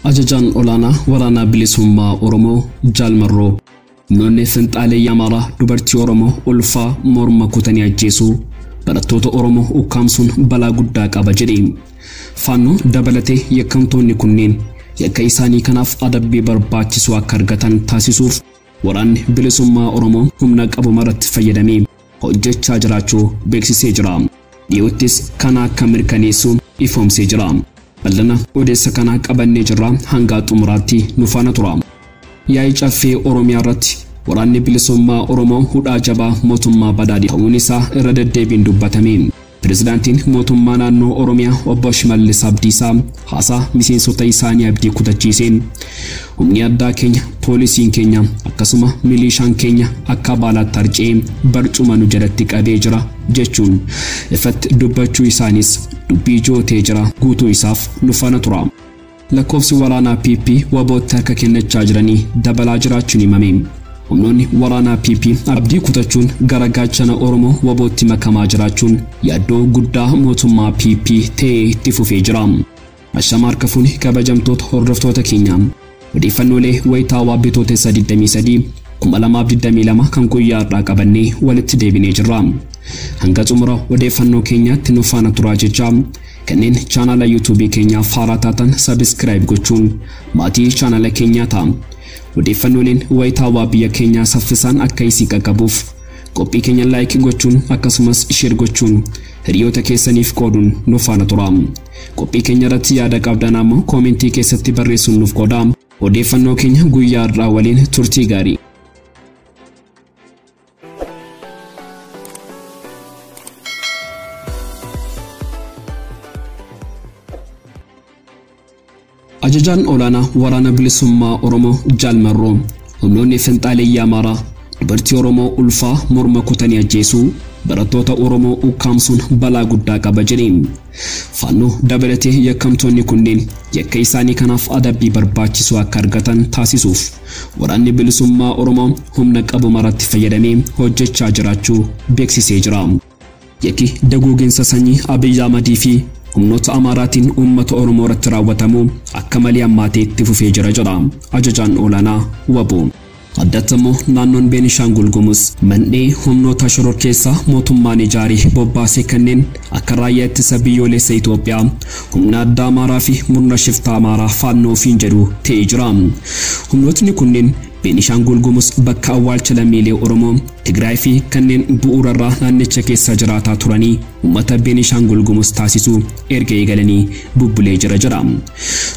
Ajajaan olaanaa waraanaa bilisummaa Oromoo Jaal Marroo humnoonni finxaalee Amaaraa dubartii Oromoo ulfaa morma kutanii ajjeesuu barattoota Oromoo ukkaamsuun balaa guddaa qaba jedhe. Faannoo dabalatee yakkamtoonni kunneen yakka isaanii kanaaf adabbii barbaachisu akka argatan taasisuuf waraanni bilisummaa Oromoo humna qabu maratti fayyadamee hojjechaa jiraachuu beeksisee jira. Dhiyoottis kana akka mirkaneessu ifoomsee jira. Bal'ina odeessa kanaa qabannee jirra, hanga xumuraatti nu faana tura. Yaa'ii caffee Oromiyaa irratti waraanni bilisummaa Oromoo hudhaa jabaa mootummaa badhaadhe ta'uun isaa irra deddeebiin dubbatame. Pirezidaantiin mootummaa naannoo Oromiyaa obbo Shimallis Abdiisaa haasaa miseensota isaanii abdii kutachiiseen humni addaa keenya, poolisiin keenya akkasuma milishaan keenya akka baalaatti harca'ee barcuma nu jalatti qabee jira jechuun ifatti dubbachuu isaanis dubbii jootee jira. Guutuu isaaf nu faana tura. Lakkoofsi waraanaa PP wabootti harka kennachaa jiranii dabalaa jiraachuun himame. Humnoonni waraanaa PP abdii kutachuun gara gaachana Oromoo wabootti makamaa jiraachuun yaaddoo guddaa mootummaa PP ta'ee itti fufee jira. Ashama harka fuuni kabajamtoota hordoftoota keenya. Odeeffannoolee wayitaawaa bitootessa 23 2022 kan guyyaa har'aa qabannee walitti deebinee jirra. Hanga xumura odeeffannoo keenyaatti nu faana turaa jecha kanneen chaanala YouTube keenyaaf haaraa taatan subscribe gochuun maatii chaanala keenyaa ta'a. Odeeffannooleen wayitaawaa biyya keenyaa saffisaan akka isin qaqqabuuf qophii keenya like gochuun akkasumas share gochuun hiriyoota keessaniif qooduun nu faana tura. Qophii keenya irratti yaada qabdan ammoo koomentii keessatti barreessuun nuuf qooda. Odeeffannoo keenya guyyaa har'aa waliin turtii gaarii. Ajajaan olaanaa waraana bilisummaa Oromoo Jaal Marroo humnoonni finxaalee Amaaraa dubartii Oromoo ulfaa morma kutanii ajjeesuu barattoota Oromoo ukkaamsuun balaa guddaa qaba jedhe. Faannoo dabalatee yakkamtoonni kunneen yakka isaanii kanaaf adabbii barbaachisu akka argatan taasisuuf waraanni bilisummaa Oromoo humna qabu maratti fayyadamee hojjechaa jiraachuu beeksisee jira. Yakki daguuginsa sanyii Abiy Ahmadii fi humnoota Amaaraatiin uummata Oromoo irratti raawwatamu akka malee hammaatee itti fufee jira jedha ajajaan olaanaa WBO. Addatti immoo naannoon Beenishaangul Gumuz mandhee humnoota shororkeessaa mootummaan ijaaree bobbaasee kanneen akka raayyaa ittisa biyyoolessa Itoophiyaa, humna addaa Amaaraa fi murna shiftaa Amaaraa faannoo ofiin jedhu ta'ee jira. Humnootni kunneen Beenishaangul Gumuz bakka awwaalcha lammiilee Oromoo, Tigraay fi kanneen bu'uurarraa naannicha keessa jiraataa turanii uummata Beenishaangul Gumuz taasisuu erga eegalanii bubbulee jira jedha.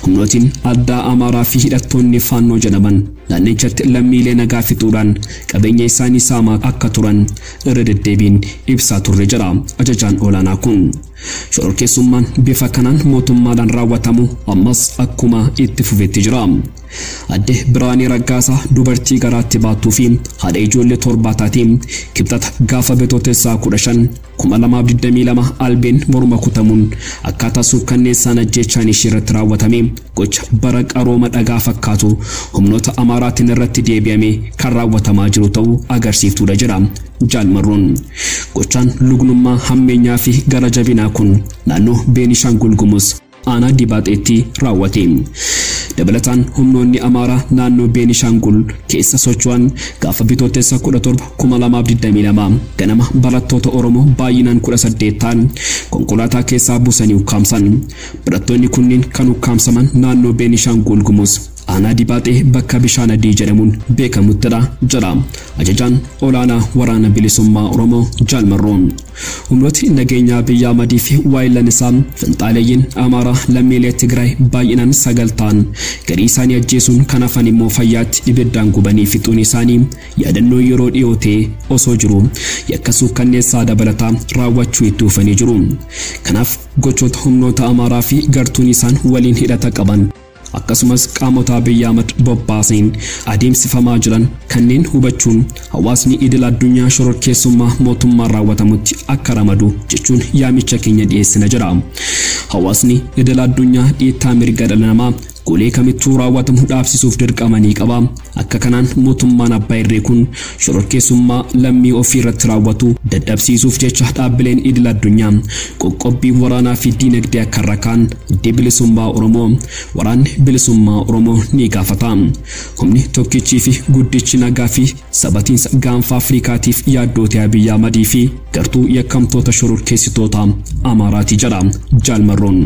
Humnootiin addaa Amaaraa fi hidhattoonni faannoo jedhaman naannichatti lammiilee nagaa fixuudhaan qabeenya isaanii saamaa akka turan irra deddeebiin ibsaa turre jedha ajajaan olaanaa kun. Shororkeessummaan bifa kanaan mootummaadhaan raawwatamu ammas akkuma itti fufetti jira. Adde Biraanii Raggaasaa dubartii garaatti baattuu fi haadha ijoollee 7 taatee kibxata gaafa bitootessaa 15 2022 albeen morma kutamuun akkaataa suukkanneessaan ajjeechaan ishee irratti raawwatame gocha bara qarooma dhagaa fakkaatu humnoota Amaaraatiin irratti deebi'ame kan raawwatamaa jiru ta'uu agarsiiftuudha jedha Jaal Marroon. Gochaan lugnummaa hammeenyaa fi gara jabinaa kun naannoo Beenishaangul Gumuz aanaa Dibaaxeetti raawwate. Dabalataan humnoonni Amaaraa naannoo Beenishaangul keessa socho'an gaafa bitootessa 17 2022 ganama barattoota Oromoo baay'inaan 18 ta'an konkolaataa keessaa buusanii ukkaamsan. Barattoonni kunneen kan ukkaamsaman naannoo Beenishaangul Gumuz aanaa Dibaaxee bakka bishaan adii jedhamuun beekamuttidha jedha ajajaan olaanaa waraana bilisummaa Oromoo Jaal Marroon. Humnooti nageenyaa biyya Amadii fi waayillan isaa finxaaleeyyiin Amaaraa lammiilee Tigraay baay'inaan 9 ta'an garii isaanii ajjeesuun kan hafan immoo fayyaatti ibiddaan gubanii fixuun isaanii yaadannoo yeroo dhiyoo ta'e osoo jiru yakka suukkanneessaa dabalataa raawwachuu itti fufanii jiru. Kanaaf gochoota humnoota Amaaraa fi gartuun isaan waliin hidhata qaban akkasumas qaamota Abiy Ahmad bobbaaseen adeemsifamaa jiran kanneen hubachuun hawaasni idil addunyaa shororkeessummaa mootummaan raawwatamutti akka ramadu jechuun yaamicha keenya dhiyeessina jira. Hawaasni idil addunyaa dhiittaa mirga dhala namaa Golee kamittuu raawwatamu dhaabsisuuf dirqamanii qaba. Akka kanaan mootummaan abbaa irree kun shororkeessummaa lammii ofii irratti raawwatu dadhabsiisuuf jecha dhaabbileen idil addunyaa qoqqobbii waraanaa fi diinagdee akka irra kaan bilisummaa Oromoo waraanni bilisummaa Oromoo ni gaafata. Humni tokkichii fi guddichi nagaa fi sabatiinsa gaanfa Afrikaatiif yaaddootii Abiyyi Ahmadii fi gartuu yakkamtoota shororkeessitoota Amaaraati jedha Jaal Marroon.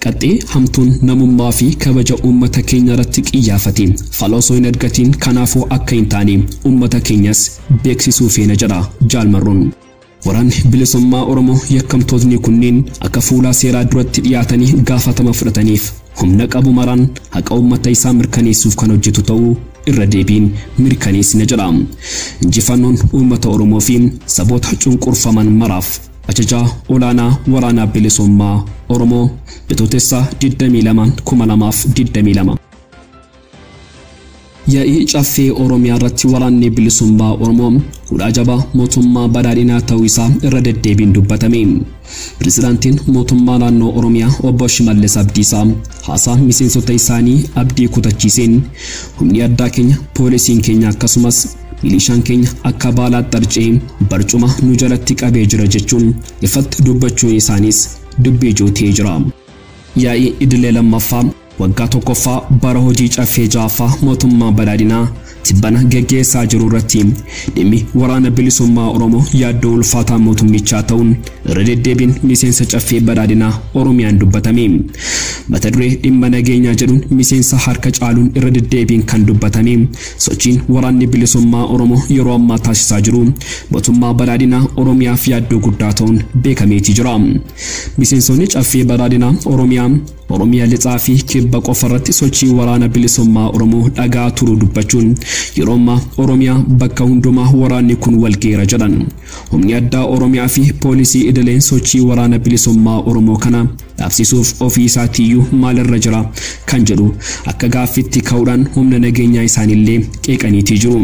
Qaxxee hamtuun namummaa fi kabaja uummata keenya irratti qiyyaafate fala osoo hin argatiin kanaafuu akka hin taane uummata keenyas beeksisuu feena jedha Jaal Marroon. Waraanni bilisummaa Oromoo yakkamtootni kunneen akka fuula seeraa duratti dhiyaatanii gaafatama fudhataniif humna qabu maraan haqa uummata isaa mirkaneessuuf kan hojjetu ta'uu irra deebiin mirkaneessina jedha. Injifannoon uummata Oromoo fi saboota cunqurfaman maraaf ajajaa olaanaa waraanaa bilisummaa Oromoo Bitootessa 22 2022. Yaa'ii caffee Oromiyaa irratti waraanni bilisummaa Oromoo hudhaa jabaa mootummaa badhaadhinaa ta'uu isaa irra deddeebiin dubbatame. Pirezidaantiin mootummaa naannoo Oromiyaa obbo Shimallis Abdiisaa haasaa miseensota isaanii abdii kutachiiseen humni addaa keenya, poolisiin keenya akkasumas milishaan keenya akka baalaatti harca'ee barcuma nu jalatti qabee jira jechuun ifatti dubbachuun isaanis dubbii ijoo ta'ee jira. Yaa'ii idilee lammaffaa waggaa tokkoffaa bara hojii caffee ja'affaa mootummaa badhaadhinaa tibbana geggeessaa jiru irratti dhimmi waraana bilisummaa Oromoo yaaddoo ulfaataa mootummichaa ta'uun irra deddeebiin miseensa caffee badhaadhinaa Oromiyaan dubbatame. Mata duree dhimma nageenyaa jedhuun miseensa harka caaluun irra deddeebiin kan dubbatame sochiin waraanni bilisummaa Oromoo yeroo ammaa taasisaa jiru mootummaa badhaadhinaa Oromiyaaf yaaddoo guddaa ta'uun beekameeti jira. Miseensonni caffee badhaadhinaa Oromiyaa Oromiyaa lixaa fi kibba qofa irratti sochii waraana bilisummaa Oromoo dhagaa turuu dubbachuun yeroo ammaa Oromiyaa bakka hundumaa waraanni kun walgeera jedhan. Humni addaa Oromiyaa fi poolisii idileen sochii waraana bilisummaa Oromoo kana dhaabsisuuf ofii isaatiiyyuu maalirra jira kan jedhu akka gaaffitti ka'uudhaan humna nageenyaa isaaniillee qeeqaniitii jiru.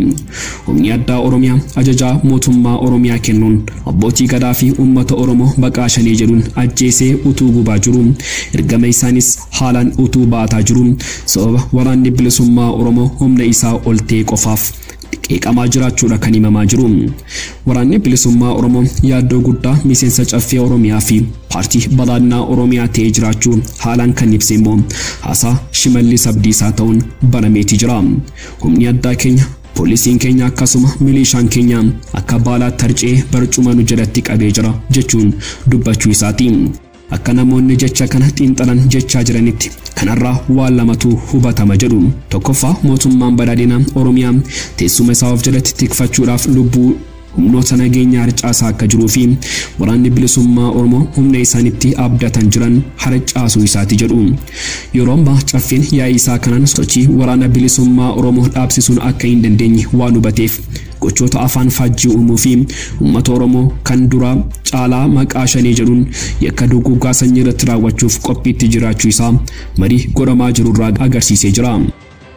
Humni addaa Oromiyaa ajajaa mootummaa Oromiyaa kennuun abbootii gadaa fi uummata Oromoo baqaa shanii jedhuun ajjeesee utuu gubaa jiru. Ergama isaanis haalaan utuu baataa jiru. Sababa waraanni bilisummaa Oromoo humna isaa ol ta'e qofaaf qeeqamaa jiraachuudha kan himamaa jiru. Waraanni bilisummaa Oromoo yaaddoo guddaa miseensa caffee Oromiyaa fi paartii badhaadhinaa Oromiyaa ta'ee jiraachuu haalaan kan ibse immoo haasaa Shimallis Abdiisaa ta'uun barameeti jira. Humni addaa keenya, poolisiin keenya akkasuma milishaan keenya akka baalaatti harca'ee barcuma nu jalatti qabee jira jechuun dubbachuu isaati. Akka namoonni jecha kana xiinxalan jechaa jiranitti kanarraa waan lamatu hubatama jedhu. Tokkoffaa, mootummaan badhaadhinaa Oromiyaa teessuma isaa of jalatti tikfachuudhaaf lubbuu humnoota nageenyaa harcaasaa akka jiruu fi waraanni bilisummaa Oromoo humna isaanitti abdatan jiran harcaasuu isaati jedhu. Yeroo ammaa caffeen yaa'ii isaa kanaan sochii waraana bilisummaa Oromoo dhaabsisuun akka hin dandeenye waan hubateef gochoota afaan faajjii uumuu fi uummata Oromoo kan dura caalaa maqaa shanii jedhuun yakka duguuggaa sanyii irratti raawwachuuf qophiitti jiraachuu isaa marii godhamaa jiru irraa agarsiisee jira.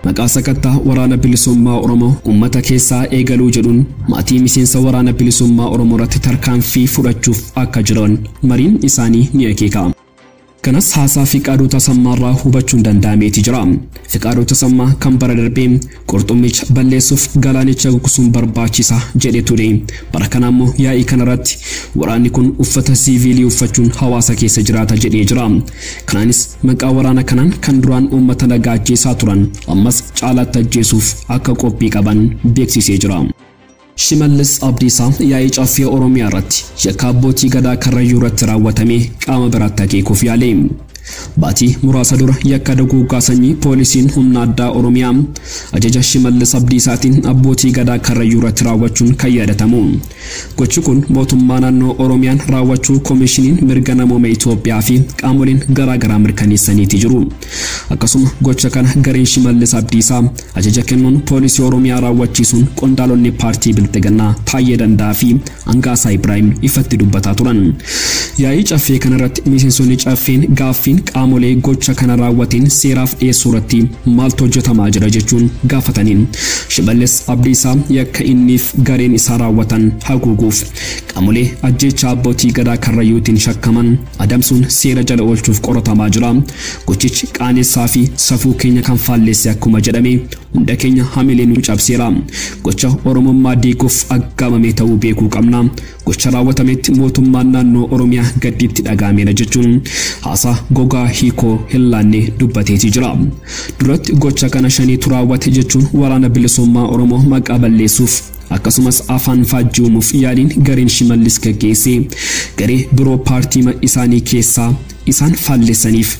Maqaa sakattaa waraana bilisummaa Oromoo uummata keessaa eegaluu jedhuun maatii miseensa waraana bilisummaa Oromoo irratti tarkaanfii fudhachuuf akka jiran mariin isaanii ni akeeka. Kanas haasaa Fiqaaduu Tasammaarraa hubachuun danda'ameeti jira. Fiqaaduu Tasammaa kan bara darbee qurxummicha balleessuuf galaanicha gogsuun barbaachisa jedhe ture. Bara kana immoo yaa'ii kanarratti waraanni kun uffata siiviilii uffachuun hawaasa keessa jiraata jedhee jira. Kanaanis maqaa waraana kanaan kan duraan uummata nagaa ajjeesaa turan ammas caalaatti ajjeesuuf akka qophii qaban beeksisee jira. Shimallis Abdiisaa yaa'ii caffee Oromiyaa irratti yakka abbootii gadaa Karrayyuu irratti raawwatame qaama biraatti akeekuuf yaale. Baatii muraasa dura yakka duguuggaa sanyii poolisiin humna addaa Oromiyaa ajaja Shimallis Abdiisaatiin abbootii gadaa Karrayyuu irratti raawwachuun kan yaadatamu. Gochi kun mootummaa naannoo Oromiyaan raawwachuu koomishiniin mirga namooma Itoophiyaa fi qaamoleen garaagaraa mirkaneessaniiti jiru. Akkasuma gocha kana gareen Shimallis Abdiisaa ajaja kennuun poolisii Oromiyaa raawwachiisuun qondaalonni paartii Bilxiginnaa Taayyee Danda'aa fi Angaasaa Ibraayim ifatti dubbataa turan. Yaa'ii caffee kanarratti miseensonni caffeen gaaffiin Biraatiin qaamolee gocha kana raawwateen seeraaf dhiyeessuu irratti maaltu hojjetamaa jira jechuun gaafataniin Shimallis Abdiisaa yakka inniif gareen isaa raawwatan haguuguuf qaamolee ajjeechaa abbootii gadaa Karrayyuutiin shakkaman adamsuun seera jala oolchuuf qoratamaa jira. Gochichi qaanessaa fi safuu keenya kan faalleesse akkuma jedhame hunda keenya hamilee nu cabseera. Gocha Oromummaa diiguuf aggaamame ta'uu beekuu qabna. Gocha raawwatametti mootummaan naannoo Oromiyaa gaddiitti dhaga'ameera jechuun haasaa gogaa hiikoo hin laanne dubbateeti jira. Duratti gocha kana shaniitu raawwate jechuun waraana bilisummaa Oromoo maqaa balleessuuf akkasumas afaan faajjii uumuuf yaaliin gareen Shimallis gaggeesse garee biroo paartii isaanii keessaa isaan faallessaniif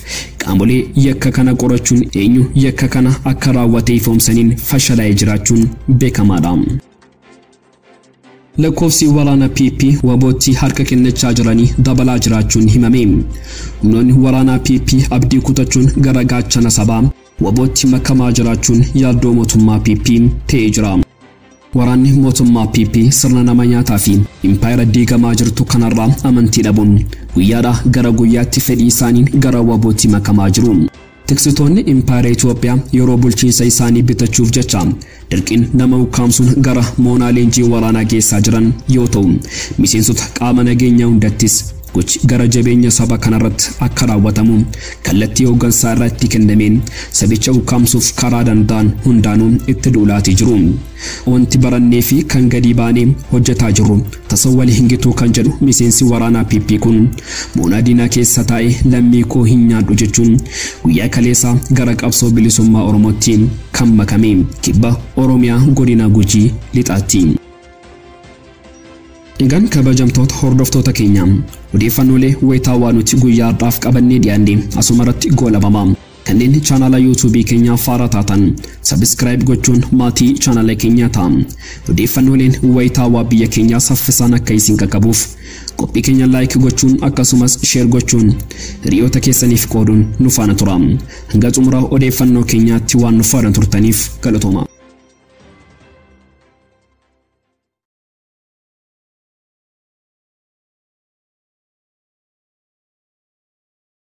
qaamolee yakka kana qorachuun eenyu yakka kana akka raawwate ifoomsaniin fashalaa'ee jiraachuun beekamaadha. Lakkoofsi waraana PP wabootti harka kennachaa jiranii dabalaa jiraachuun himame. Humnoonni waraanaa PP abdii kutachuun gara gaachana sabaa wabootti makamaa jiraachuun yaaddoo mootummaa PP ta'ee jira. Waraanni mootummaa PP sirna nama nyaataa fi impaayera diigamaa jirtu kanarraa amantii dhabuun guyyaadhaa gara guyyaatti fedhii isaaniin gara wabootti makamaa jiru. Tiksitoonni impaayera Itoophiyaa yeroo bulchiinsa isaanii bitachuuf jecha dirqiin nama ukkaamsuun gara moonaa leenjii waraanaa geessaa jiran yoo ta'u, miseensota qaama nageenyaa hundattis gochi gara jabeenya saba kanarratti akka raawwatamu kallattii hooggansaa irratti kennameen sabicha ukkaamsuuf karaa danda'an hundaanuu itti duulaatii jiru. Wanti barannee fi kan gadi baanee hojjetaa jirru tasa walii hin gitu kan jedhu miseensi waraanaa PP kun moonaa diinaa keessa taa'ee lammii koo hin nyaadhu jechuun guyyaa kaleessaa gara qabsoo bilisummaa Oromootti kan makame kibba Oromiyaa godina Gujii lixaatti. Egaan kabajamtoota hordoftoota keenya odeeffannoolee wayitaawaa nuti guyyaa har'aaf qabannee dhiyaanne asumarratti goolabama. Kanneen chaanala yuutuubii keenyaa faara taatan sabiskiraayib gochuun maatii chaanala keenyaa ta'a. Odeeffannooleen wayitaawaa biyya keenyaa saffisaan akka isin qaqqabuuf qophii keenya laayik gochuun akkasumas sheer gochuun hiriyoota keessaniif qooduun nu faana tura. Hanga xumura odeeffannoo keenyaatti waan nu faana turtaniif galatooma.